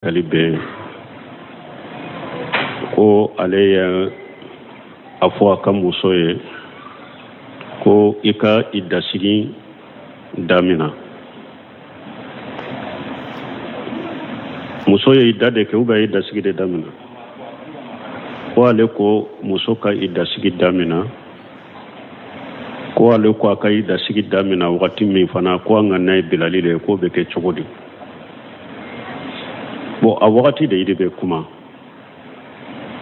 Ali bɛ ko ale ye a fɔ a ka muso ye ko i ka i dasigi damina. Muso ye idda de kɛ ou bien a ye dasigi de damina? Ko ale ko muso ka i dasigi damina, ko ale ko a ka i dasigi damina wagati min fana, ko a ŋaniya ye bilali de ye, k'o bɛ kɛ cogo di? Bon, a wagati de i de bɛ kuma.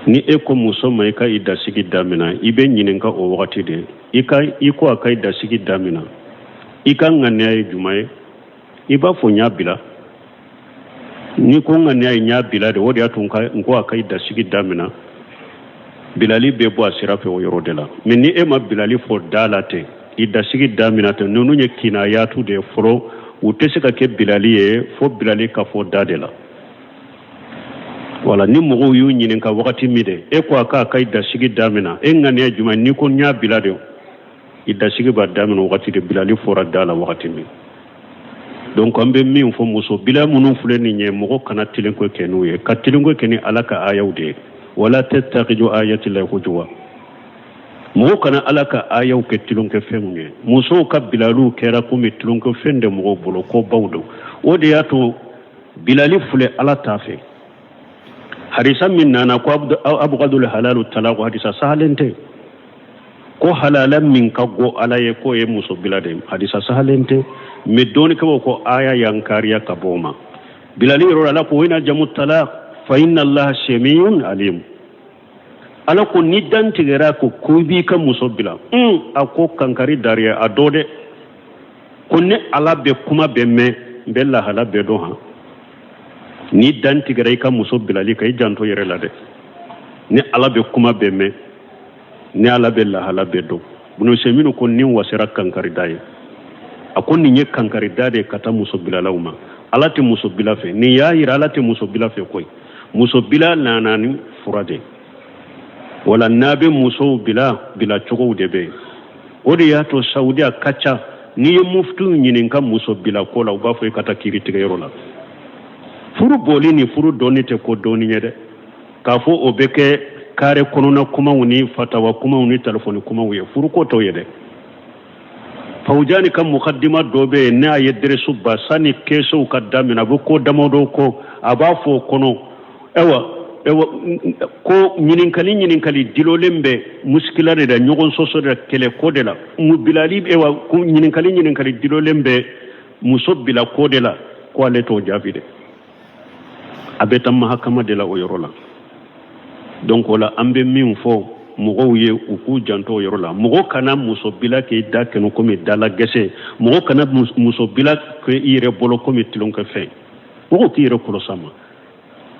Ni e ko muso ma i ka i dasigi damina, i bɛ ɲininka o wagati de. I ka i ko a ka i dasigi damina, i ka ŋaniya ye jumɛn ye? I b'a fɔ n y'a bila. N'i ko ŋaniya ye n y'a bila de, o de y'a to n ko a ka i dasigi damina. Bilali bɛ bɔ a sira fɛ o yɔrɔ de la. Mais ni e ma bilali fɔ da la ten, i dasigi damina ten, ninnu ye kinayatu de ye fɔlɔ, u tɛ se ka kɛ bilali ye fo bilali ka fɔ da de la. Wala ni mɔgɔw y'u ɲininka wagati min de, e ko a k'a ka i dasigi damina, e ŋaniya jumɛn? N'i ko n y'a bila de, i dasigi b'a daminɛ wagati de, bilali fɔra da la wagati min. Donc an bɛ min fɔ, muso bila minnu filɛ nin ye, mɔgɔ kana tilenko kɛ n'u ye, ka tilenko kɛ ni Ala ka ayaw de ye. Wala tattakhidhu ayati llahi hujwa. Mɔgɔ kana Ala ka ayaw kɛ tulonkɛfɛnw ye. Musow ka bilaliw kɛra komi tulonkɛfɛn de mɔgɔw bolo, ko baw don. O de y'a to bilali filɛ, Ala t'a fɛ. Hadisa min nana ko abgadul halalu talaku, hadisa sahalen tɛ. Ko halala min ka go Ala ye, k'o ye muso bila de, hadisa sahalen tɛ. Mais dɔnnikɛbaw ko aya y'an kariya ka bɔ o ma bilali yɔrɔ la. Ala ko wa in azamu talaq fa inna allaha samiyun alim. Ala ko ni dantigɛra ko ko i b'i ka muso bila, a ko kankari dariya a dɔ dɛ, ko ne Ala bɛ kuma bɛɛ mɛn, n bɛ lahala bɛɛ dɔn. Han, ni dantigɛra i ka muso bilali kan, i janto yɛrɛ la dɛ. Ne Ala bɛ kuma bɛɛ mɛn, ne Ala bɛ lahala bɛɛ dɔn. Bunu Usɛminu ko nin wasera kankarida ye. A ko nin ye kankarida de ye ka taa muso bilalaw ma. Ala tɛ muso bila fɛ. Nin y'a yira Ala tɛ muso bila fɛ koyi. Muso bila nana ni fura de. Wala n'a bɛ musow bila, bila cogow de bɛ yen. O de y'a to Saudi a ka ca, n'i ye muftiw ɲininka muso bila ko la, u b'a fɔ i ka taa kiiri tigɛyɔrɔ la. Furu bɔli ni furu dɔnni tɛ ko dɔnni ye dɛ, k'a fɔ o bɛ kɛ kare kɔnɔna kumaw ni fatawa kumaw ni telefɔni kumaw ye. Furu ko t'o ye dɛ. Fawujani ka mukadima dɔ bɛ yen, n'a ye deresu ba sani kesow ka daminɛ, a bɛ ko damadɔ ko a b'a fɔ o kɔnɔ. Ayiwa, ayiwa, ko ɲininkali ɲininkali dilolen bɛ musikila de la, ɲɔgɔn sɔsɔ de la, kɛlɛ ko de la, bilali. Ayiwa, ko ɲininkali ɲininkali dilolen bɛ muso bila ko de la, ko ale t'o jaabi dɛ, a bɛ taa mahakama de la o yɔrɔ la. Donc o la, an bɛ min fɔ mɔgɔw ye, u k'u janto o yɔrɔ la. Mɔgɔ kana muso bila k'i da kɛnɛ komi dala gɛsɛ. Mɔgɔ kana muso bila k'i yɛrɛ bolo komi tulonkɛfɛn. Mɔgɔw k'i yɛrɛ kɔlɔsi a ma.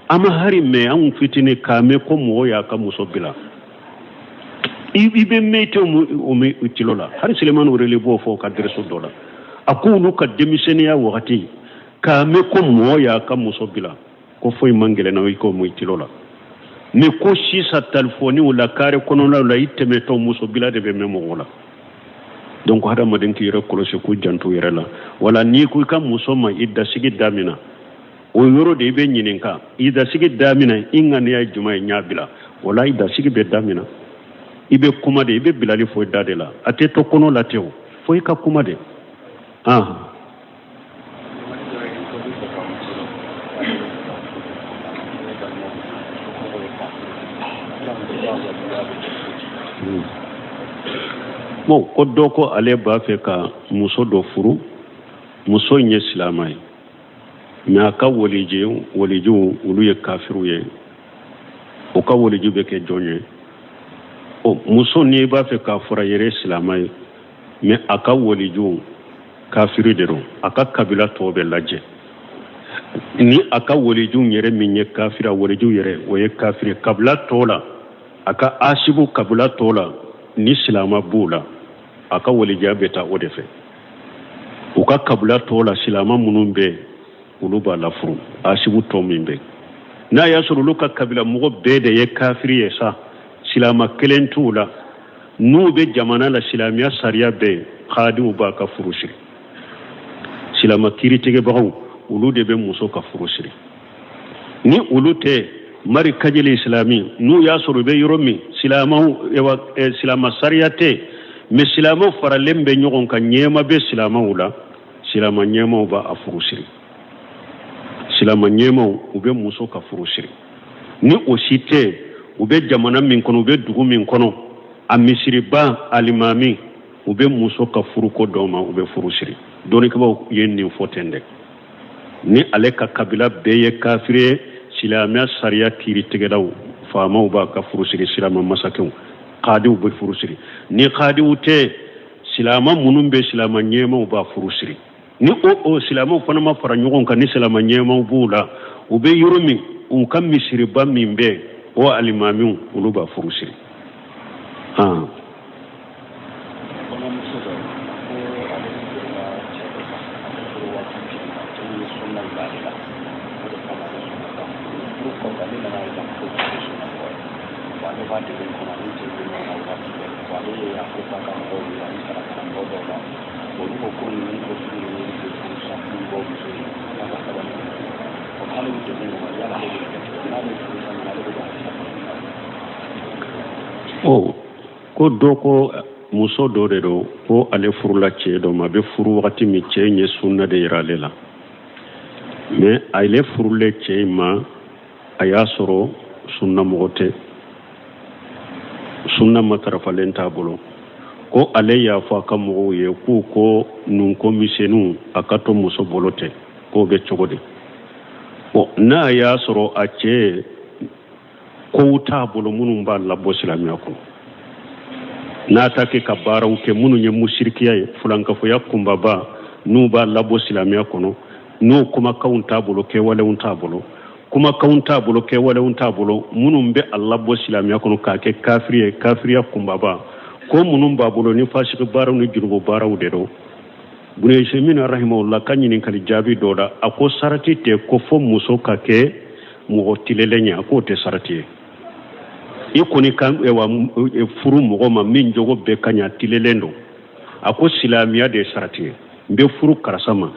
An ma hari mɛn, anw fitinin k'a mɛn ko mɔgɔ y'a ka muso bila. I bɛ mɛn, i tɛ o mɛn i tulo la. Hari Selemani Oreli b'o fɔ ka dɛrɛso dɔ la. A ko olu ka denmisɛnninya wagati, k'a mɛn ko mɔgɔ y'a ka muso bila, ko foyi man gɛlɛn na i k'o mɛn i tulo la. Mais ko sisan talifɔniw la, kare kɔnɔnaw la, i tɛmɛtɔ, muso bila de bɛ mɛn mɔgɔ la. Donc hadamaden k'i yɛrɛ kɔlɔsi, k'u janto yɛrɛ la. Wala n'i ko i ka muso ma i dasigi damina, o yɔrɔ de i bɛ ɲininka. I dasigi damina, i ŋaniya ye jumɛn ye? N y'a bila. Wala i dasigi bɛ damina, i bɛ kuma de, i bɛ bilali fɔ i da de la. A tɛ to kɔnɔ la ten o, fo i ka kuma de. Bon, ko dɔ ko ale b'a fɛ ka muso dɔ furu, muso in ye silama ye, mais a ka walijiw olu ye kafiriw ye. O ka waliju bɛ kɛ jɔn ye? O muso, n'i b'a fɛ k'a fura yɛrɛ silama ye, mais a ka walijiw kafiri de don, a ka kabila tɔw bɛ lajɛ ni a ka walijiw yɛrɛ min ye kafiri, a walijiw yɛrɛ o ye kafiri. Kabila tɔw la, a ka asibu kabila tɔw la, ni silama b'u la, a ka walijiya bɛ taa o de fɛ. U ka kabila tɔw la, silama minnu bɛ yen, olu b'a lafuru. Asibu tɔ min bɛ, n'a y'a sɔrɔ olu ka kabila mɔgɔ bɛɛ de ye kafiri ye sa, silama kelen t'u la, n'u bɛ jamana la, silamɛya sariya bɛ yen, kadiw b'a ka furu siri. Silama kiiritigɛbagaw, olu de bɛ muso ka furu siri. Ni olu tɛ marikajili isilami, n'u y'a sɔrɔ u bɛ yɔrɔ min silamɛw silama sariya tɛ, mais silamɛw faralen bɛ ɲɔgɔn kan, ɲɛma bɛ silamɛw la, silama ɲɛmaw b'a furu siri. Silama ɲɛmaw u bɛ muso ka furu siri. Ni o si tɛ, u bɛ jamana min kɔnɔ, u bɛ dugu min kɔnɔ, a misiriba alimami u bɛ muso ka furuko dɔn ma, u bɛ furu siri. Dɔnnikɛbaaw ye nin fɔ ten dɛ. Ni ale ka kabila bɛɛ ye kafiri ye, silamɛya sariya kiiritigɛlaw faamaw b'a ka furu siri, silama masakɛw kadiw bɛ furu siri. Ni kadiw tɛ, silama minnu bɛ silama ɲɛmaw b'a furu siri. Ni o silamaw fana ma fara ɲɔgɔn kan, ni silama ɲɛmaw b'u la, u bɛ yɔrɔ min, u ka misiriba min bɛ o alimamiw olu b'a furu siri. Balimamuso dɔ ko ale sigila cɛ dɔ kan, ale furu waati jiginna, cɛ ye sunna yira ale la, o de kama ale sɔnna ka furu. Furu kɔfɛ, ale nana ye k'a fɔ ko cɛ tɛ sunna mɔgɔ ye wa, ale b'a degun kɔnɔ, ale cɛ bɛ ɲɔgɔn na waati bɛɛ wa. Ale ye a ko f'a ka mɔgɔw ye ani karamɔgɔ dɔw la, olu ko ko ninnu ko sugu ninnu bɛ furu sa bɔ muso ye k'a ka sabali o k'ale bɛ degun kɔnɔ. Yala ale bɛ kɛ cogo n'ale ye furu sa ɲini, ale bɛ ka Ɔ, ko dɔ ko muso dɔ de don ko ale furula cɛ dɔ ma. A bɛ furu wagati min, cɛ in ye sunna de yira ale la, mais ale furulen cɛ in ma, a y'a sɔrɔ sunna mɔgɔ tɛ, sunna matarafalen t'a bolo. Ko ale y'a fɔ a ka mɔgɔw ye k'u ko nun ko misɛnninw a ka to muso bolo tɛ, k'o bɛ cogo di? Bon, n'a y'a sɔrɔ a cɛ kow t'a bolo minnu b'a labɔ silamɛya kɔnɔ, n'a ta kɛ ka baaraw kɛ minnu ye musirikiya ye, fulankafoya kunbaba n'u b'a labɔ silamɛya kɔnɔ, n'o kumakanw t'a bolo, kɛwalew t'a bolo, kumakanw t'a bolo, kɛwalew t'a bolo minnu bɛ a labɔ silamɛya kɔnɔ k'a kɛ kafiri ye, kafiriya kunbaba ko minnu b'a bolo, ni fasigi baaraw ni jurumu baaraw de don. Bun Usaymin rahimahullah ka ɲininkali jaabi dɔ la, a ko sarati tɛ ko fo muso ka kɛ mɔgɔ tilelen ye. A k'o tɛ sarati ye. I kɔni ka furu mɔgɔ ma min jogo bɛɛ ka ɲi, a tilelen don. A ko silamɛya de ye sarati ye. N bɛ furu karisa ma,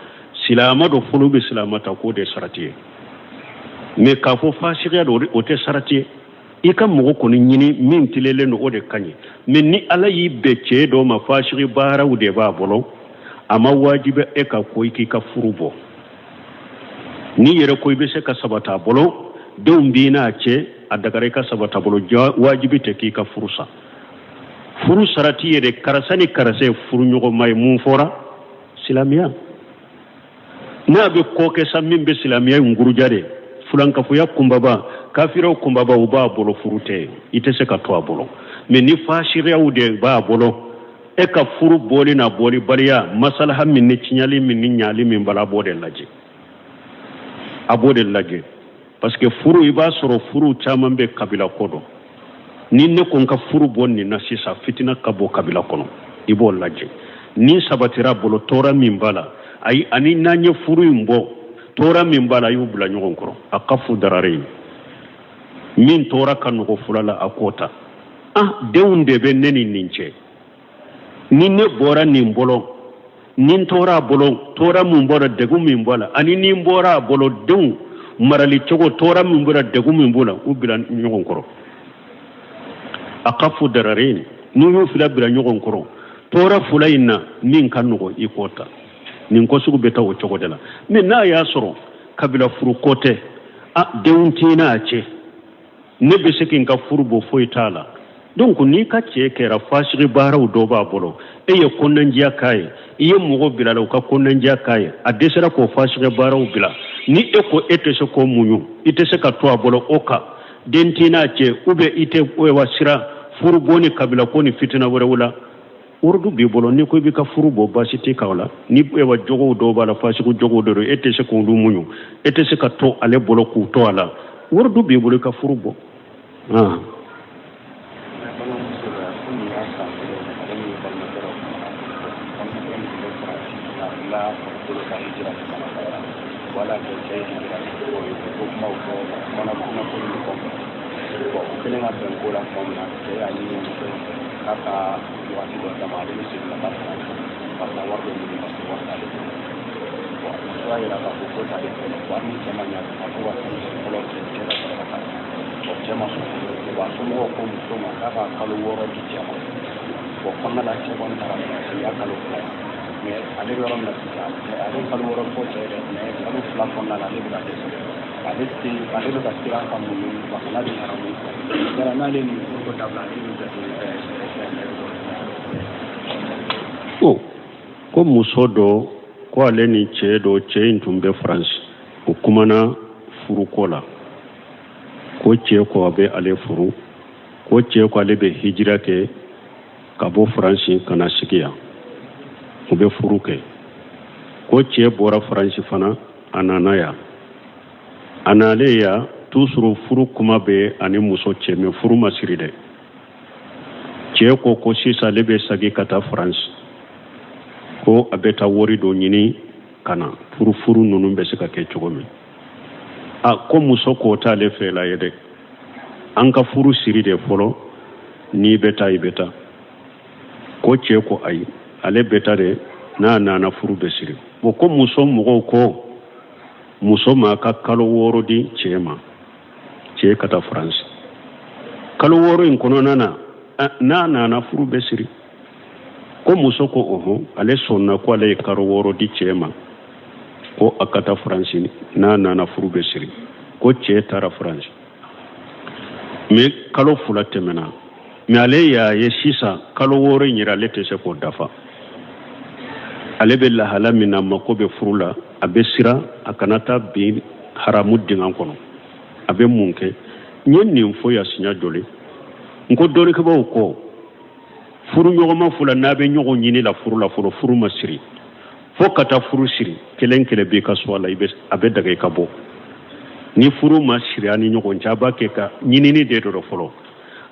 silama don fɔlɔ, bɛ silama ta, k'o de ye sarati ye. Mais k'a fɔ fasigiya don, o tɛ sarati ye. I ka mɔgɔ kɔni ɲini min tilelen don, o de ka ɲi. Mais ni Ala y'i bɛn cɛ dɔ ma, fasigi baaraw de b'a bolo, a ma wajibi e ka ko i k'i ka furu bɔ. N'i yɛrɛ ko i bɛ se ka sabata a bolo, denw b'i n'a cɛ, a dagara i ka sabata a bolo, wajibi tɛ k'i ka furu sa. Furu sarati ye de karisa ni karisa ye furu ɲɔgɔnma ye. Mun fɔra? Silamɛya. N'a bɛ ko kɛ sa min bɛ silamɛya in guruja de, fulankafoya kunbaba, kafiraw kunbaba, u b'a bolo, furu tɛ, i tɛ se ka to a bolo. Mais ni fasiriyaw de b'a bolo, e ka furu bɔli n'a bɔlibaliya, masalaha min ni tiɲɛli min ni ɲali min b'a la, a b'o de lajɛ, a b'o de lajɛ. Parce que furu, i b'a sɔrɔ furu caman bɛ kabila ko dɔn. Ni ne ko n ka furu bɔ nin na sisan, fitina ka bɔ kabila kɔnɔ, i b'o lajɛ. Ni sabatira bolo, tɔɔrɔ min b'a la, ayi, ani n'an ye furu in bɔ, tɔɔrɔ min b'a la, a y'u bila ɲɔgɔn kɔrɔ. A ka fu darare ye min tɔɔrɔ ka nɔgɔ fula la, a k'o ta. Ah, denw de bɛ ne ni nin cɛ. Ni ne bɔra nin bolo, ni n tora a bolo, tɔɔrɔ min bɔra, degun min b'a la, ani ni n bɔra a bolo, denw marali cogo, tɔɔrɔ min bɔra, degun min b'o la, u bila ɲɔgɔn kɔrɔ. A ka fu darare, n'u y'u fila bila ɲɔgɔn kɔrɔ, tɔɔrɔ fila in na min ka nɔgɔ, i k'o ta. Nin ko sugu bɛ taa o cogo de la. Mais n'a y'a sɔrɔ kabila furu ko tɛ, a denw t'i n'a cɛ, ne bɛ se k'i ka furu bɔ, foyi t'a la. Donc n'i ka cɛ kɛra fasigi baaraw dɔ b'a bolo, e ye kɔnɔnandiya k'a ye, i ye mɔgɔ bila la u ka kɔnɔnandiya k'a ye, a dɛsɛra k'o fasigi baaraw bila, ni e ko e tɛ se k'o muɲu, i tɛ se ka to a bolo o kan, den t'i n'a cɛ, ou bien i tɛ wa sira furu bɔ ni kabila ko ni fitina wɛrɛw la, waridu b'i bolo, n'i ko i b'i ka furu bɔ, baasi t'i kan o la. Ni wa jogow dɔw b'a la, fasigu jogow dɔ don, e tɛ se k'olu muɲu, e tɛ se ka to ale bolo k'u to a la, waridu b'i bolo i ka furu bɔ. Balimamuso dɔ ko nin y'a san kelen ye, ale ni balimakɛ dɔ kumana, balimakɛ min tun bɛ Faransi la farikolo ka hijira kɛ ka na Bayɛrɛ wala kɛ cɛ ye hijira kɛ o ye ko kumaw fɔ kumana kunnafoni ni fɛnw bɔn. U kɛlen ka bɛn ko la tuma min na, cɛ y'a ɲini muso in fɛ k'a ka waati dɔ d'a ma, ale bɛ segin ka taa Faransi ka taa wari dɔ ɲini parce que wari t'ale bolo. Bɔn, muso y'a yira k'a fɔ ko t'ale bolo wa, ni cɛ ma ɲa a ko ka fɛn fɔlɔ kɛ. Cɛ ma sɔn. Wa somɔgɔw ko muso ma k'a ka kalo 6 di cɛ ma. Bon, kɔnɔna la, cɛ kɔni taara Faransi, y'a kalo 2 ye. Mais ale bɛ yɔrɔ min na sisan, ale ye kalo 6 fɔ cɛ ye dɛ, mais kalo 2 kɔnɔna la, ale bɛ ka dɛsɛ. Ale tɛ, ale bɛ ka siran ka muɲu wa kana bɛ haramu. Yala n'ale ye nin furuko dabila, ale bɛ jate? O ko muso dɔ ko ale ni cɛ dɔ, cɛ in tun bɛ Faransi, o kumana furuko la, ko cɛ ko a bɛ ale furu, ko cɛ ko ale bɛ hijira kɛ ka bɔ Faransi ka na sigi yan, u bɛ furu kɛ. Ko cɛ bɔra Faransi fana, a nana yan. A nalen yan, toujours furu kuma bɛ ani muso cɛ, mais furu ma siri dɛ. Cɛ ko ko sisan ale bɛ sagi ka taa Faransi, ko a bɛ taa wari dɔ ɲini ka na, furu ninnu bɛ se ka kɛ cogo min. A ko muso k'o t'ale fɛla ye dɛ, an ka furu siri de fɔlɔ, n'i bɛ taa, i bɛ taa. Ko cɛ ko ayi, ale bɛ taa de, n'a nana furu bɛ siri. Bon, ko muso mɔgɔw ko muso ma ka kalo 6 di cɛ ma, cɛ ka taa Faransi. Kalo 6 in kɔnɔna na, n'a nana furu bɛ siri. Ko muso ko ɔhɔn, ale sɔnna, ko ale ye kalo 6 di cɛ ma, ko a ka taa Faransi, n'a nana furu bɛ siri. Ko cɛ taara Faransi, mais kalo 2 tɛmɛna, mais ale y'a ye sisan kalo 6 in yɛrɛ, ale tɛ se k'o dafa. Ale bɛ lahala min na, mako bɛ furu la, a bɛ siran a kana taa bin haramu dingɛ kɔnɔ. A bɛ mun kɛ? N ye nin fɔ yan siɲɛ joli? N ko dɔnnikɛbaaw ko furu ɲɔgɔnma fila, n'a bɛ ɲɔgɔn ɲini la furu la fɔlɔ, furu ma siri, fo ka taa furu siri, kelen kelen b'i ka so a la, i bɛ a bɛ daga i ka bɔ. Ni furu ma siri a ni ɲɔgɔn cɛ, a b'a kɛ ka ɲinini de dɔ fɔlɔ.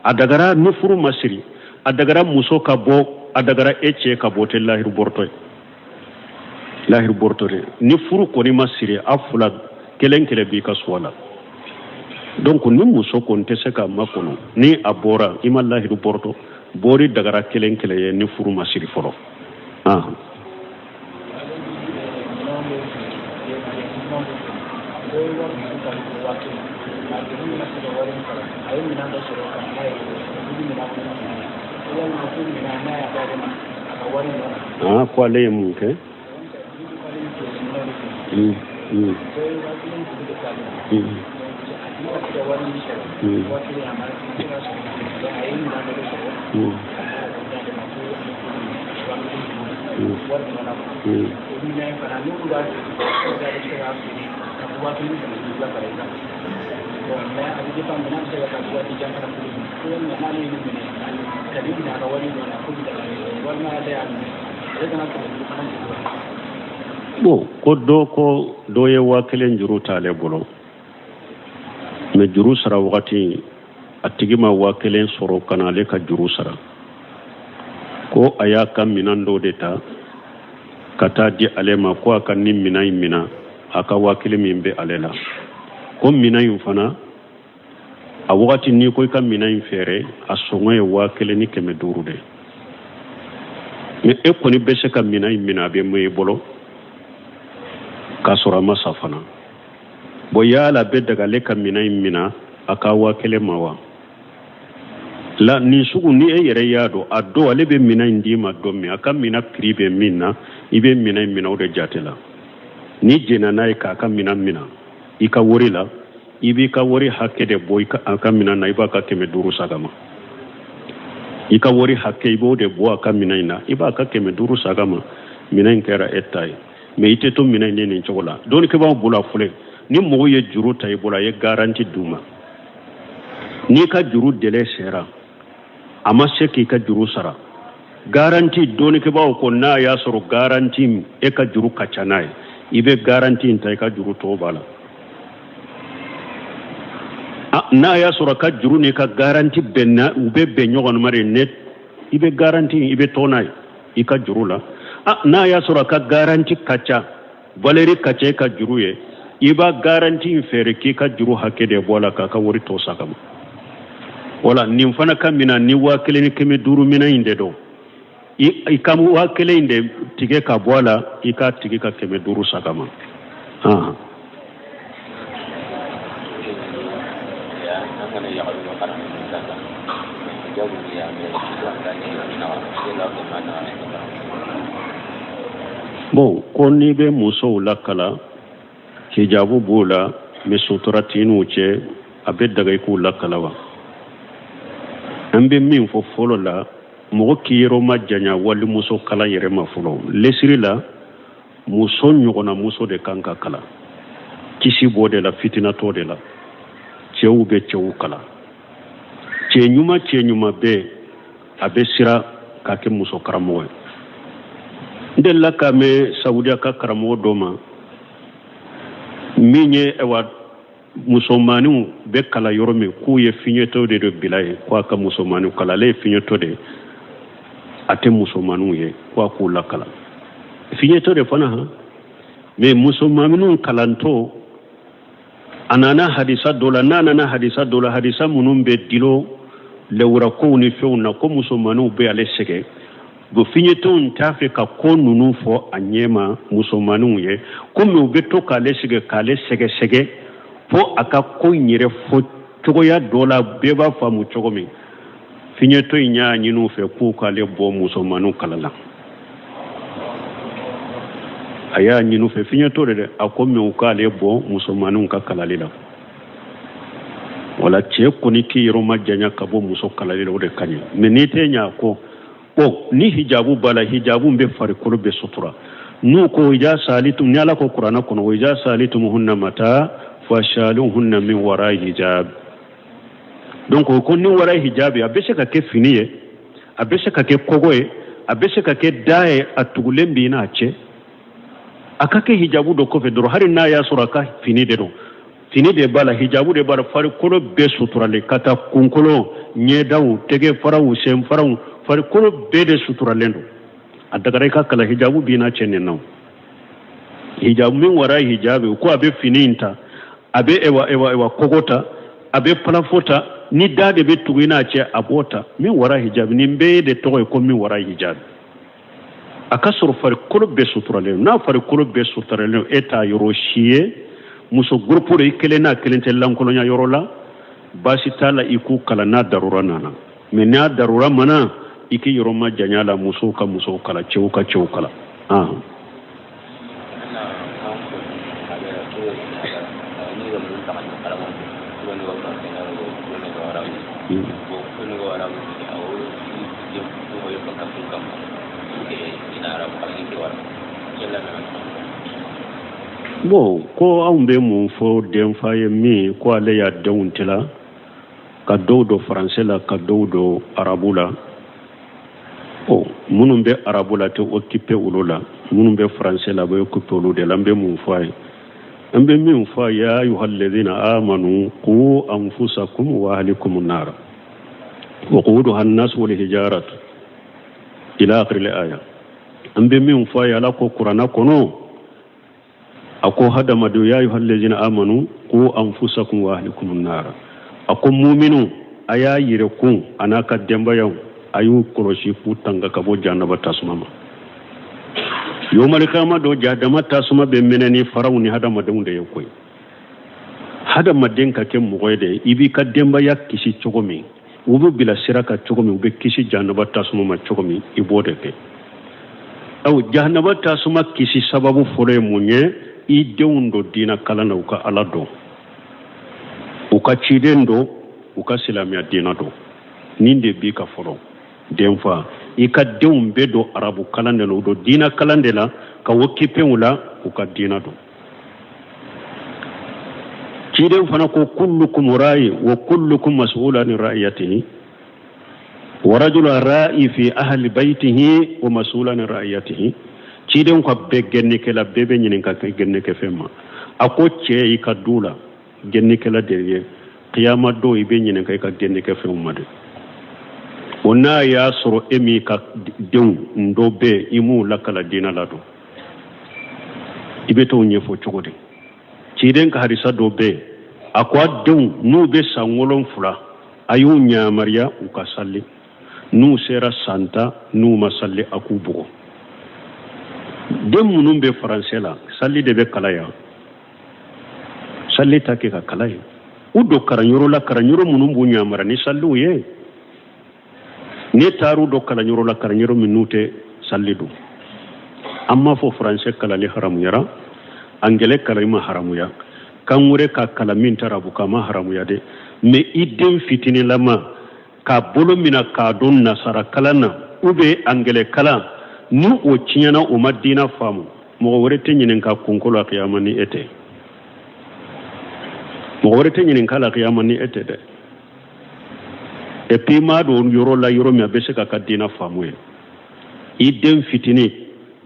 A dagara, ni furu ma siri, a dagara muso ka bɔ, a dagara e cɛ ka bɔ, o tɛ lahiru bɔrɔtɔ ye, lahiru bɔrɔtɔ de. Ni furu kɔni ma siri, a fila kelen kelen b'i ka so a la. Donc ni muso kɔni tɛ se k'a makɔnɔ, ni a bɔra, i ma lahiru bɔrɔtɔ, bɔri dagara kelen kelen ye ni furu ma siri fɔlɔ. Ah. Ah, ko ale ye mun kɛ? Mm. Mm. Mm. Mm. Mm. Mm. Bon, ko dɔ ko dɔ ye 1000 juru t'ale bolo, mais juru sara wagati, a tigi ma 1000 sɔrɔ ka na ale ka juru sara. Ko a y'a ka minan dɔ de ta ka taa di ale ma, ko a ka ni minan in mina a ka 1000 min bɛ ale la. Ko minan in fana, a wagati n'i ko i ka minan in feere, a sɔngɔ ye 1500 de. Mais e kɔni bɛ se ka minan in mina, a bɛ mɛn i bolo k'a sɔrɔ a ma sa fana. Bon, yala bɛ daga ale ka minan in mina a ka 1000 ma wa? La nin sugu, ni e yɛrɛ y'a dɔn a dɔn ale bɛ minan in d'i ma don min, a ka minan prix bɛ min na, i bɛ minan in mina o de jate la. N'i jɛnna n'a ye k'a ka minan mina i ka wari la, i b'i ka wari hakɛ de bɔ a ka minan na, i b'a ka 500 saga ma. I ka wari hakɛ, i b'o de bɔ a ka minan in na, i b'a ka 500 saga ma. Minan in kɛra e ta ye, mais i tɛ to minan in nin cogo la. Dɔnnikɛbaaw bolo, a filɛ, ni mɔgɔ ye juru ta i bolo, a ye garanti d'u ma, n'i ka juru délai sera, a ma se k'i ka juru sara, garanti, dɔnnikɛbaaw ko n'a y'a sɔrɔ garanti e ka juru ka ca n'a ye, i bɛ garanti in ta, i ka juru tɔ b'a la. N'a y'a sɔrɔ ka juru n'i ka garanti bɛnna, u bɛ bɛn ɲɔgɔn ma de, ne i bɛ garanti, i bɛ tɔ n'a ye i ka juru la. N'a y'a sɔrɔ ka garanti ka ca, valeur ka ca i ka juru ye, i b'a garanti in feere k'i ka juru hakɛ de bɔ a la, k'a ka wari tɔ sa ka ma. Wala nin fana ka mina ni 1500 mina in de don, i ka 1000 in de tigɛ ka bɔ a la, i k'a tigi ka 500 sa ka ma. Bon, ko n'i bɛ musow lakalan, hijabu b'o la, mais sutura t'i n'u cɛ, a bɛ daga i k'u lakalan wa? An bɛ min fɔ fɔlɔ la, mɔgɔ k'i yɔrɔ majanya walimuso kalan yɛrɛ ma fɔlɔ. Lesiri la, muso ɲɔgɔnna muso de kan ka kalan, kisi b'o de la, fitina t'o de la. Cɛw bɛ cɛw kalan, cɛ ɲuman, cɛ ɲuman bɛɛ a bɛ siran ka kɛ muso karamɔgɔ ye. N delila k'a mɛn Saudiya ka karamɔgɔ dɔ ma min ye, ayiwa, musomaninw bɛ kalan yɔrɔ min, k'u ye fiɲɛtɔ de bila yen, ko a ka musomaninw kalan. Ale ye fiɲɛtɔ de ye, a tɛ musomaninw ye, ko a k'u lakalan. Fiɲɛtɔ de fana han, mais musomaninw kalantɔ, a nana hadisa dɔ la, n'a nana hadisa dɔ la, hadisa minnu bɛ dilo lɛwurakow ni fɛnw na, ko musomaninw bɛ ale sɛgɛn. Bon, fiɲɛtɔw t'a fɛ ka ko ninnu fɔ a ɲɛma musomaninw ye, komi u bɛ to k'ale sɛgɛn, k'ale sɛgɛsɛgɛ fo a ka ko in yɛrɛ fɔ cogoya dɔ la, bɛɛ b'a faamu cogo min. Fiɲɛtɔ in y'a ɲini u fɛ k'u k'ale bɔ musomaninw kalan na. A y'a ɲini u fɛ, fiɲɛtɔ de dɛ, a ko mais u k'ale bɔ musomaninw ka kalali la. Wala cɛ kɔni k'i yɔrɔ majanya ka bɔ muso kalali la, o de ka ɲi. Mais n'i tɛ ɲɛ a kɔ, bon, ni hijabu b'a la, hijabu bɛ farikolo bɛɛ sutura. N'u ko iza saalitum, ni Ala ko kuranɛ kɔnɔ, wa iza saalitumuhunna mata fasaluhunna min wara hijab. Donc ko ni wara hijabi, a bɛ se ka kɛ fini ye, a bɛ se ka kɛ kogo ye, a bɛ se ka kɛ da ye, a tugulen b'i n'a cɛ, a ka kɛ hijabu dɔ kɔfɛ dɔrɔn. Hali n'a y'a sɔrɔ a ka fini de don, fini de b'a la, hijabu de b'a la, farikolo bɛɛ suturalen, ka taa kunkolo, ɲɛdaw, tɛgɛ faraw, sen faraw, farikolo bɛɛ de suturalen don, a dagara i ka kalan. Hijabu b'i n'a cɛ nin na, hijabu min wara hijabi, ko a bɛ fini in ta, a bɛ ewa ewa ewa kogo ta, a bɛ plafond ta, ni da de bɛ tugu i n'a cɛ, a b'o ta. Min wara hijabi, nin bɛɛ de tɔgɔ ye ko min wara hijabi. A ka sɔrɔ farikolo bɛɛ suturalen. N'a farikolo bɛɛ suturalen, e t'a yɔrɔ si ye, muso groupe de, i kelen n'a kelen tɛ lankolonya yɔrɔ la, baasi t'a la i k'u kalan n'a darura nana. Mais n'a darura ma na, i k'i yɔrɔ majanya la musow ka musow kalan, cɛw ka cɛw kalan. Ah. Bon, ko anw bɛ mun fɔ denfa ye min ko ale y'a denw tila ka dɔw don faransɛ la, ka dɔw don arabu la? Ɔ, minnu bɛ arabu la tɛ occupé olu la, minnu bɛ faransɛ la bɛ occupé olu de la. An bɛ mun fɔ a ye? An bɛ min fɔ a ye, ya ayuha alladhina amanu qu anfusakum wa ahlikum nara waquduha annas wal hijaratu ila akhir aya. An bɛ min fɔ a ye, Ala ko kuranna kɔnɔ, a ko hadamadenw, ya ayuha alladhina amanu qu anfusakum wa ahlikum nara, a ko muminu, a y'a yɛrɛ kun a n'a ka denbayaw, a y'u kɔlɔsi k'u tanga ka bɔ jahanaba tasuma ma. Yomalikama don, jahadama tasuma bɛ mɛnɛ ni faraw ni hadamadenw de ye koyi. Hadamaden ka kɛ mɔgɔ ye de, i b'i ka denbaya kisi cogo min, u bɛ bila sira kan cogo min, u bɛ kisi jahanaba tasuma ma cogo min, i b'o de kɛ. Aw jahanaba tasuma kisi sababu fɔlɔ ye mun ye? I denw don diina kalan na, u ka Ala dɔn, u ka ciden dɔn, u ka silamɛya diina dɔn. Nin de b'i ka fɔlɔ denfa, i ka denw bɛɛ don arabu kalan de la, u don diina kalan de la, ka occupé u la, u ka diina dɔn. Ciden fana ko kullukum ra'i wa kullukum mas'ul an ra'iyatihi wa rajulu ra'i fi ahli baytihi wa mas'ul an ra'iyatihi. Ciden ko bɛɛ gɛnnikɛla, bɛɛ bɛ ɲininka gɛnnikɛ fɛn ma. A ko cɛ, i ka du la gɛnnikɛla de ye, kiyama don i bɛ ɲininka i ka gɛnnikɛ fɛnw ma de. O n'a y'a sɔrɔ e m'i ka denw dɔ bɛ i m'u lakala diinɛ la don, i bɛ t'o ɲɛfɔ cogo di? Ciden ka hadisa dɔ bɛ yen, a ko a denw n'u bɛ san 7, a y'u yamaruya u ka sali. N'u sera san 10, n'u ma sali, a k'u bugɔ. Den minnu bɛ faransɛ la, sali de bɛ kalan yan, sali ta kɛ ka kalan ye. U don kalanyɔrɔ la, kalanyɔrɔ minnu b'u yamara ni saliw ye. Ne taar'u don kalanyɔrɔ la, kalanyɔrɔ minnu tɛ sali don. An m'a fɔ faransɛ kalanni haramuyara, angɛlɛ kalanni ma haramuya, kan wɛrɛ ka kalan min tɛ arabu kan ma haramuya dɛ. Mais i den fitinilama k'a bolo mina k'a don nasara kalan na ou bien angɛlɛ kalan, ni o tiɲɛna, o ma diina faamu, mɔgɔ wɛrɛ tɛ ɲininka kunko la kiyama ni e tɛ. Mɔgɔ wɛrɛ tɛ ɲininka la kiyama ni e tɛ dɛ. Et puis i m'a don yɔrɔ la, yɔrɔ min a bɛ se k'a ka diina faamu ye. I den fitinin,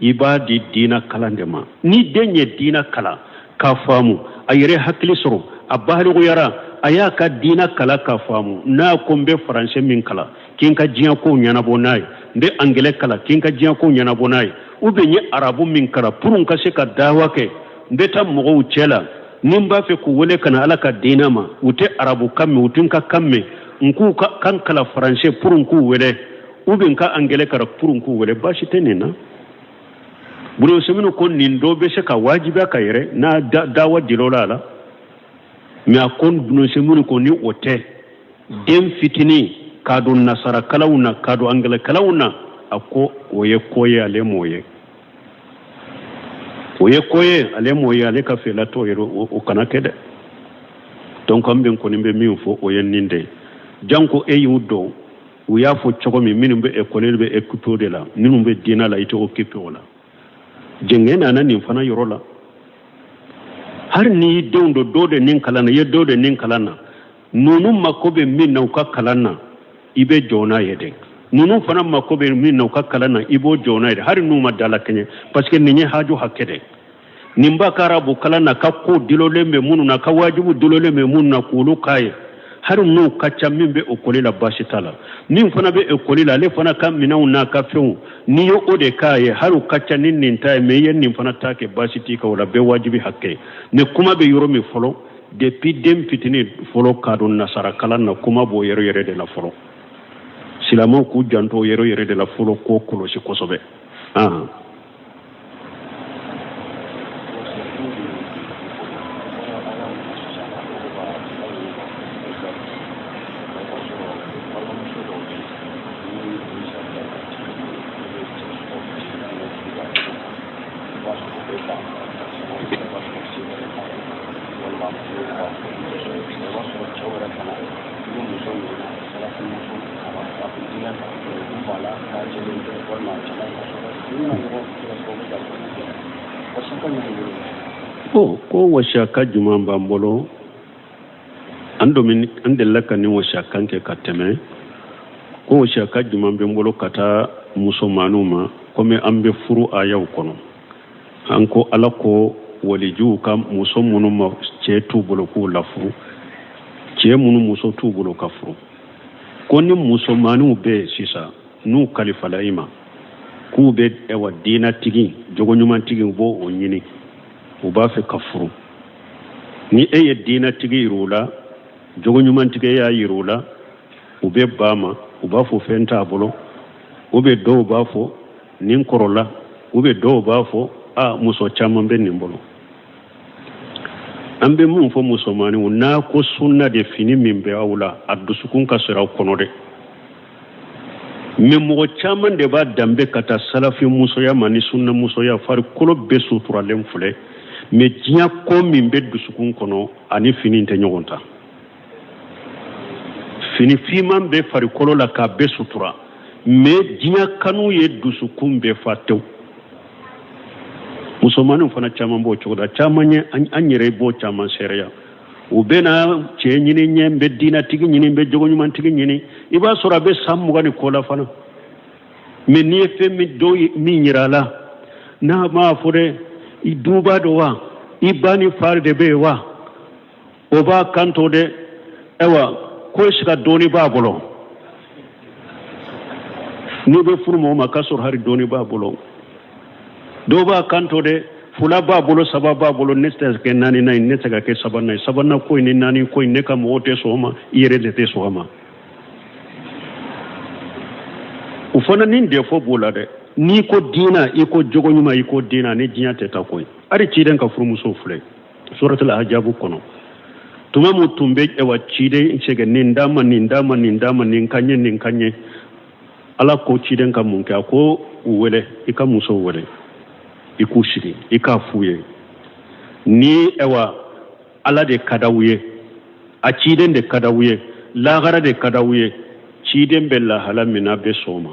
i b'a di diina kalan de ma. Ni den ye diina kalan k'a faamu, a yɛrɛ hakili sɔrɔ, a baliguyara, a y'a ka diina kalan k'a faamu, n'a ko n bɛ faransɛ min kalan k'i n ka diɲɛ kow ɲɛnabɔ n'a ye, n bɛ angɛlɛ kalan k'i n ka diɲɛ kow ɲɛnabɔ n'a ye, ou bien n ye arabu min kalan pour n ka se ka dawa kɛ, n bɛ taa mɔgɔw cɛ la ni n b'a fɛ k'u wele ka na Ala ka diina ma, u tɛ arabu kan mɛn, u tɛ n ka kan mɛn, n k'u ka kan kalan faransɛ pour n k'u wele, ou bien n ka angɛlɛ kalan pour n k'u wele, baasi tɛ nin na. Buna Useminu ko nin dɔ bɛ se ka wajibiya ka yɛrɛ n'a dawa dil'o la a la. Mais a ko Buna Useminu ko ni o tɛ, den fitinin k'a don nasara kalanw na, k'a don angɛlɛ kalanw na, a ko o ye ko ye ale m'o ye, o ye ko ye ale m'o ye, ale ka fɛla t'o ye, o kana kɛ dɛ. Donc an bɛ kɔni bɛ min fɔ, o ye nin de ye. Janko e y'u don, u y'a fɔ cogo min, minnu bɛ ekɔli bɛ occupé o de la, minnu bɛ diinɛ la, i tɛ occupé o la. Jɛngɛ nana nin fana yɔrɔ la. Hali n'i y'i denw don dɔ de nin kalan na, i ye dɔ de nin kalan na, ninnu mako bɛ min na u ka kalan na, i bɛ jɔ n'a ye dɛ. Ninnu fana mako bɛ min na u ka kalan na, i b'o jɔ n'a ye dɛ, hali n'u ma dalakɛɲɛ, parce que nin ye haju hakɛ dɛ. Nin b'a ka arabu kalan na, ka ko dulolen bɛ minnu na, ka wajibu dulolen bɛ minnu na, k'olu k'a ye, hali n'u ka ca. Min bɛ ekɔli la, baasi t'a la. Min fana bɛ ekɔli la, ale fana ka minɛnw n'a ka fɛnw, n'i ye o de k'a ye, hali u ka ca ni nin ta ye, mais i ye nin fana ta kɛ, baasi t'i kan o la. Bɛɛ wajibi hakɛ. Mais kuma bɛ yɔrɔ min fɔlɔ, depuis den fitinin fɔlɔ k'a don nasara kalan na, kuma b'o yɔrɔ yɛrɛ de la fɔlɔ. Silamɛw k'u janto o yɔrɔ yɛrɛ de la fɔlɔ, k'o kɔlɔsi kosɛbɛ. Bon, ko wasiyakan jumɛn b'an bolo? An domin an delila ka nin wasiyakan kɛ ka tɛmɛ. Ko wasiyakan jumɛn bɛ n bolo ka taa musomaninw ma? Komi an bɛ furu ayaw kɔnɔ, an ko Ala ko walijuw ka muso minnu ma cɛ t'u bolo k'u lafuru, cɛ minnu muso t'u bolo ka furu, ko ni musomaninw bɛ yen sisan n'u kalifala i ma k'u bɛ ɛwa diinatigi jogoɲumantigi, u b'o o ɲini, u b'a fɛ ka furu, ni e ye diinatigi yir'u la, jogoɲumantigi e y'a yir'u la, u bɛ ban ma, u b'a fɔ fɛn t'a bolo, ou bien dɔw b'a fɔ nin kɔrɔla, ou bien dɔw b'a fɔ a muso caman bɛ nin bolo. An bɛ mun fɔ musomaninw n'a ko sunna de, fini min bɛ aw la, a dusukun ka sɔrɔ aw kɔnɔ dɛ. Mais mɔgɔ caman de b'a danbe ka taa salafi musoya ma ni sunna musoya, farikolo bɛɛ suturalen filɛ, mais diɲɛ ko min bɛ dusukun kɔnɔ ani fini tɛ ɲɔgɔn ta. Fini finman bɛ farikolo la k'a bɛɛ sutura, mais diɲɛ kanu ye dusukun bɛɛ fa tewu. Musomaninw fana caman b'o cogo la, caman ye an yɛrɛ b'o caman seereya. U bɛ na cɛ ɲini ɲɛ, n bɛ diinatigi ɲini, n bɛ jogoɲumantigi ɲini, i b'a sɔrɔ a bɛ san 20 ni kɔ la fana. Mais n'i ye fɛn min dɔ min yira a la, n'a m'a fɔ dɛ, i duba don wa, i ba ni fa de bɛ yen wa, o b'a kanto dɛ, ayiwa ko sika dɔɔni b'a bolo. N'i bɛ furu mɔgɔ ma k'a sɔrɔ hali dɔɔni b'a bolo, dɔw b'a kanto dɛ, fila b'a bolo, saba b'a bolo, ne tɛ se ka kɛ naaninan ye, ne tɛ se ka kɛ sabanan ye, sabanan ko in ni naani ko in, ne ka mɔgɔw tɛ sɔn o ma, i yɛrɛ de tɛ sɔn a ma. O fana ni défaut b'o la dɛ. N'i ko diina, i ko jogo ɲuman, i ko diina, ni diɲɛ tɛ taa koyi. Hali ciden ka furumuso filɛ suratul ajabu kɔnɔ. Tuma min tun bɛ ɛwa ciden sɛgɛn nin d'a ma nin d'a ma nin d'a ma nin ka ɲɛ nin ka ɲɛ ala ko ciden ka mun kɛ a ko u wele i ka musow wele i k'u sigi i k'a f'u ye ni ɛwa ala de ka d'aw ye a ciden de ka d'aw ye lahara de ka d'aw ye ciden bɛ lahala min na a bɛ sɔn o ma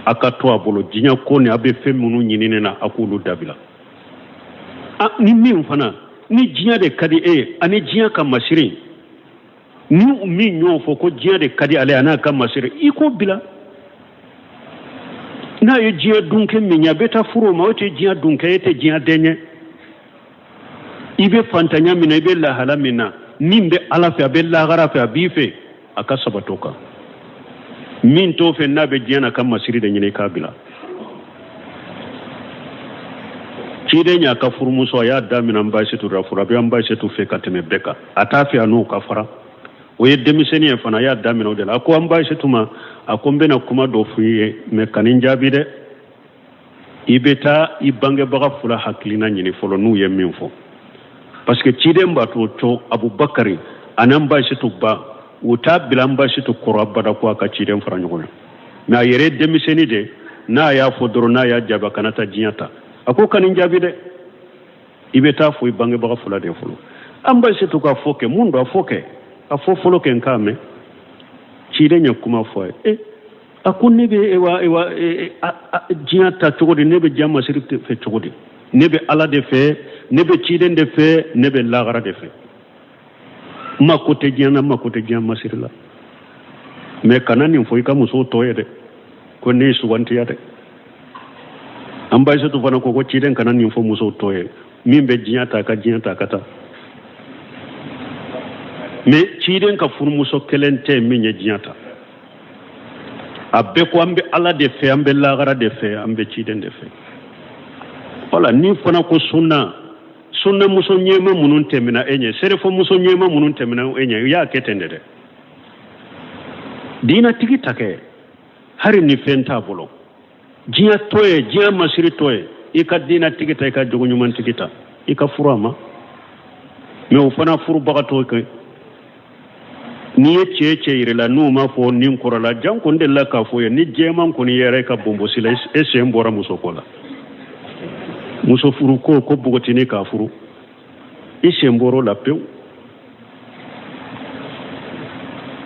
a ka to a bolo diɲɛ ko ni a bɛ fɛn minnu ɲini ne na a k'olu dabila a ni min fana ni diɲɛ de ka di e ye ani diɲɛ ka masiri ni min y'o fɔ ko diɲɛ de ka di ale ye a n'a ka masiri i k'o bila n'a ye diɲɛ dunkɛ min ye a bɛ taa furu o ma o tɛ diɲɛ dunkɛ e tɛ diɲɛ den ye i bɛ fantanya min na i bɛ lahala min na min bɛ ala fɛ a bɛ lahara fɛ a b'i fɛ a ka sabati o kan min t'o fɛ n'a bɛ diɲɛ n'a ka masiri de ɲini k'a bila ciden y'a ka furumuso a y'a daminɛ an ba Asetu la furu a bɛ an ba Asetu fɛ ka tɛmɛ bɛɛ kan a t'a fɛ a n'o ka fara o ye denmisɛnnin ye fana a y'a daminɛ o de la a ko an ba Asetu ma a ko n bɛna kuma dɔ f'i ye mɛ kan'i jaabi dɛ i bɛ taa i bangebaga fila hakilina ɲini fɔlɔ n'u ye min fɔ parce que ciden b'a to co abubakari ani an ba Asetu ba u t'a bila an ba Asetu kɔrɔ abada ko a ka ciden fara ɲɔgɔn na mɛ a yɛrɛ ye denmisɛnnin de n'a y'a fɔ dɔrɔn n'a y'a jaabi a kana taa diɲɛ ta a ko kan'i jaabi dɛ i bɛ taa fɔ i bangebaga fila de fɔlɔ an ba Asetu k'a fɔ kɛ mun don a fɔ kɛ a fɔ fɔlɔ kɛ n k'a mɛn ciden ye kuma fɔ a ye e a ko ne bɛ ewa ewa diɲɛ ta cogo di ne bɛ diɲɛ masiri fɛ cogo di ne bɛ ala de fɛ ne bɛ ciden de fɛ ne bɛ lahara de fɛ n mako tɛ diɲɛ na n mako tɛ diɲɛ masiri la mɛ kana nin fɔ i ka musow tɔ ye dɛ ko ne ye sugantiya dɛ an ba Asetu fana ko ko ciden kana nin fɔ musow tɔ ye min bɛ diɲɛ ta ka diɲɛ ta ka taa mɛ ciden ka furumuso kelen tɛ min ye diɲɛ ta a bɛɛ ko an bɛ ala de fɛ an bɛ lahara de fɛ an bɛ ciden de fɛ wala ni fana ko sunna sunna muso ɲɛma minnu tɛmɛna e ɲɛ serefo muso ɲɛma minnu tɛmɛna e ɲɛ u y'a kɛ ten de dɛ diinatigi ta kɛ hari ni fɛn t'a bolo diɲɛ tɔ ye diɲɛ masiri tɔ ye i ka diinatigi ta i ka jogo ɲumantigi ta i ka furu a ma mɛ o fana furubagatɔ kɛ n'i ye cɛ cɛ yir'i la n'u m'a fɔ nin kɔrɔla jan ko n delila k'a fɔ ye ni jɛman kɔni yɛrɛ i ka bonbosi la e sen bɔra muso ko la muso furu ko ko bogotini k'a furu i sen bɔr'o la pewu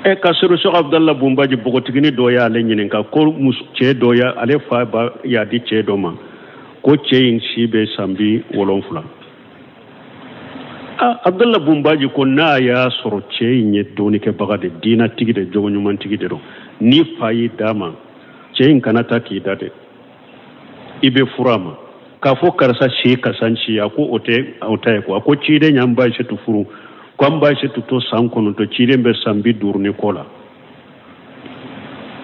e ka sɔrɔ Sɛki Abudala Bunbaji bogotigini dɔ y'ale ɲininka ko cɛ dɔ ya ale fa ba y'a di cɛ dɔ ma ko cɛ in si bɛ san 70 Abudala Bunbaji ko n'a y'a sɔrɔ cɛ in ye dɔnnikɛbaga de diinatigi de jogo ɲumantigi de don ni fa y'i d'a ma cɛ in kana taa k'i da dɛ i bɛ furu a ma k'a fɔ karisa si karisa si a ko o tɛ o ta ye ko a ko ciden y'an ba Asetu furu ko an ba Asetu to san 9 ciden bɛ san 50 ni kɔ la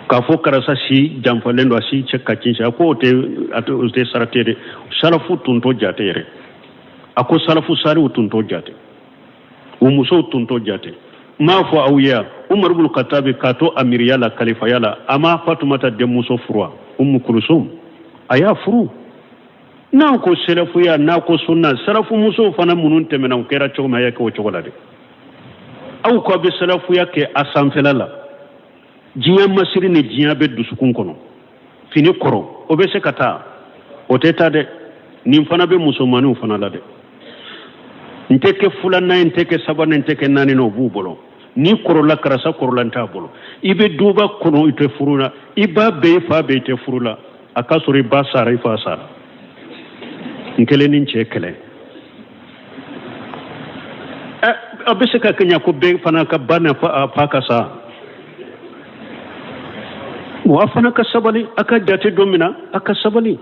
k'a fɔ karisa si janfalen don a si cɛ ka ci a ko o tɛ o tɛ sarati ye dɛ salafu tun t'o jate yɛrɛ a ko salafu saliw tun t'o jate u musow tun t'o jate n m'a fɔ aw ye yan umaru bulu katabi k'a to amiriya la kalifaya la a ma fatumata denmuso furu wa umu kulusum a y'a furu n'a ko sɛlɛfuya n'a ko sunna salafu musow fana minnu tɛmɛna u kɛra cogo min a y'a kɛ o cogo la dɛ aw ko a bɛ sɛlɛfuya kɛ a sanfɛla la diɲɛ masiri ni diɲɛ bɛ dusukun kɔnɔ fini kɔrɔ o bɛ se ka taa o tɛ taa dɛ nin fana bɛ musomanninw fana la dɛ n tɛ kɛ filanan ye n tɛ kɛ sabanan n tɛ kɛ naaninan o b'u bolo n'i kɔrɔla karisa kɔrɔla n t'a bolo i bɛ duba kɔnɔ i tɛ furu la i ba bɛ i fa bɛ i tɛ furu la a ka sɔrɔ i ba sara i fa sara n kelen ni cɛ kɛlɛ a bɛ se ka kɛ ɲa ko bɛɛ fana ka ba n'a fa ka sa wa a fana ka sabali a ka jate don min na a ka sabali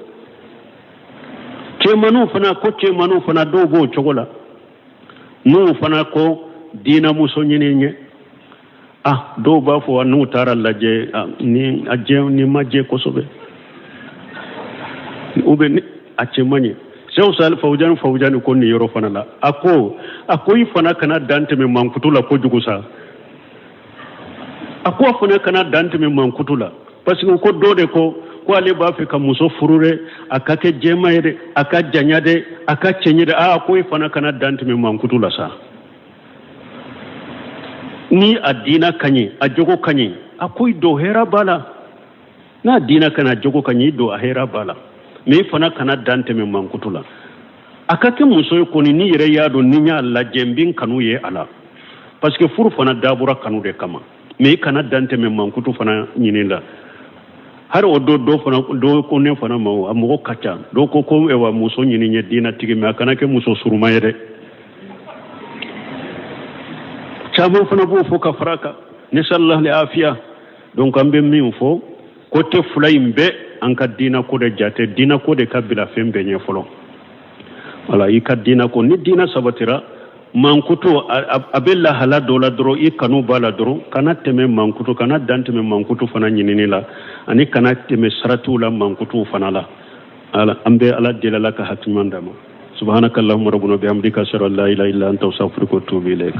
cɛmanninw fana ko cɛmanninw fana dɔw b'o cogo la n'u fana ko diinɛmuso ɲini ɲɛ ah dɔw b'a fɔ n'u taara lajɛ ni a jɛ ni ma jɛ kosɛbɛ ou bien a cɛ man ɲi Seku Sali Fawujani Fawujani ko nin yɔrɔ fana la a ko a ko i fana kana dan tɛmɛ mankutu la kojugu sa a ko a fana kana dan tɛmɛ mankutu la parce que ko dɔ de ko ko ale b'a fɛ ka muso furu dɛ a ka kɛ jɛma ye dɛ a ka janya dɛ a ka cɛɲɛ dɛ aa ko i fana kana dan tɛmɛ mankutu la sa Ni a diina ka ɲi, a jogo ka ɲi, a ko i don, hɛrɛ b'a la. N'a diina ka ɲi, a jogo ka ɲi, i don, a hɛrɛ b'a la. Mais i fana kana dan tɛmɛ mankutu la. A ka kɛ muso ye kɔni, n'i yɛrɛ y'a dɔn ni n y'a lajɛ, n bɛ n kanu ye a la, parce que furu fana dabɔra kanu de kama. Mais i kana dan tɛmɛ mankutu fana ɲini la. Hari o dɔ dɔ fana dɔ ko ne fana ma, a mɔgɔ ka ca, dɔ ko ko ewa muso ɲini ye diinatigi, mais a kana kɛ muso suruma ye dɛ. Caman fana b'o fɔ ka fara a kan. Nisallah li afiya. Donc an bɛ min fɔ, côté fila in bɛɛ, an ka diina ko de jate, diina ko de ka bila fɛn bɛɛ ɲɛ fɔlɔ. Wala i ka diina ko, ni diina sabatira, mankutu a bɛ lahala dɔ la dɔrɔn, i kanu b'a la dɔrɔn, kana tɛmɛ mankutu, kana dan tɛmɛ mankutu fana ɲinini la, ani kana tɛmɛ saratiw la mankutuw fana la. Ala, an bɛ Ala deli, Ala ka hakili ɲuman d'an ma. Subhanaka allahumma rabbana bihamdika, ashhadu an la ilaha illa anta, astaghfiruka wa atubu ilayk.